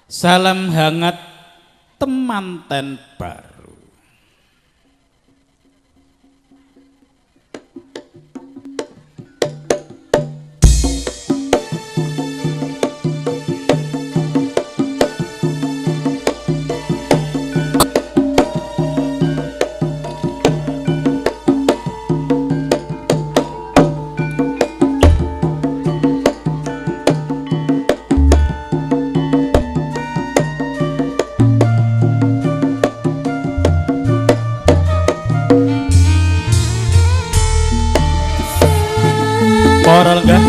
Salam hangat temanten baru. Para lenggah,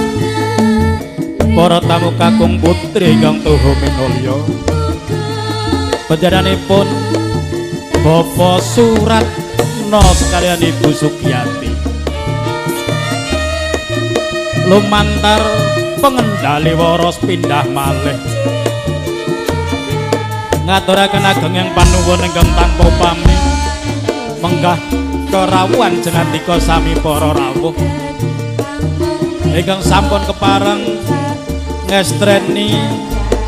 para tamu kakung putri ingkang tuhu minulya, panjenenganipun Bapak Suratno sekalian Ibu Sugiyati lumantar pengendali waros pindah malih ngaturaken ageng yang panuwun ingkang tanpa upami menggah kerawuhan jenandika sami para rawuh ingkang sampun kepareng ngestreni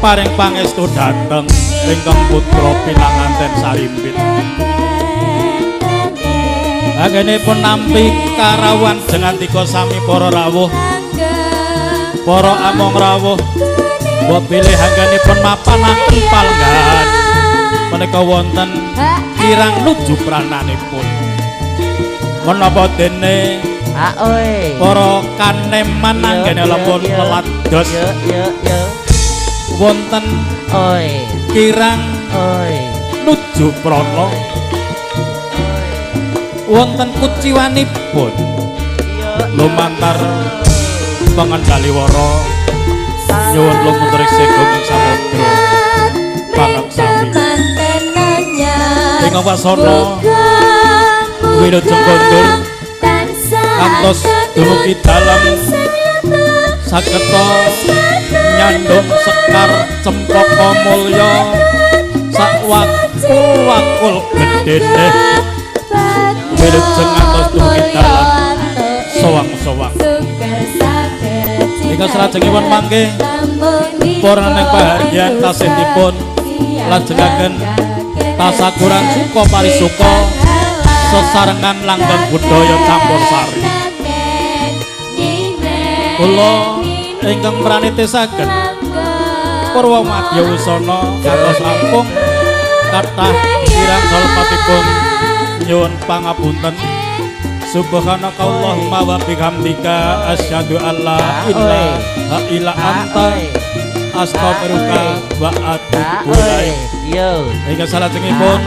paring pangestu dhateng ingkang putra pinanganten sarimbit. Anggenipun nampi karawuhan jenandika sami para rawuh, para among rawuh mbok bilih anggenipun mapanaken palenggahan menika wonten kirang nuju prananipun. Menapa dene para kaneman anggene lepun welados wonten kirang nuju prana wonten kuciwanipun lumantar pengendali wara nyuwun lumuntur ing samudra pangaksami ing wasana wilujeng kondur kantos dumugi dalem sageta nyandung sekar cempaka mulya sakwakul-wakul gedene wilujeng ngantos dumugi dalem sowang-sowang. Ingkang salajengipun mangke para neng pahargyan tasih dipun lajengaken tasakuran suka parisuka sesarengan langgeng budaya campur sari. Kula ingkang pranitisaken purwa madya wusana kados rampung kathah kirang salepatipun nyuwun pangapunten. Subhanakallahumma wa bihamdika asyhadu alla ilaha illa anta astaghfiruka wa atubu ilaik. Ingkang salajengipun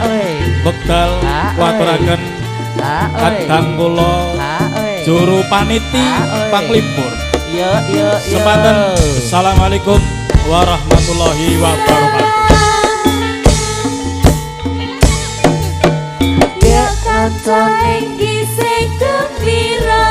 wekdal kuaturaken kadang kula juru paniti panglipur. Semanten. Assalamualaikum warahmatullahi wabarakatuh. Ya kanca ing gising gembira.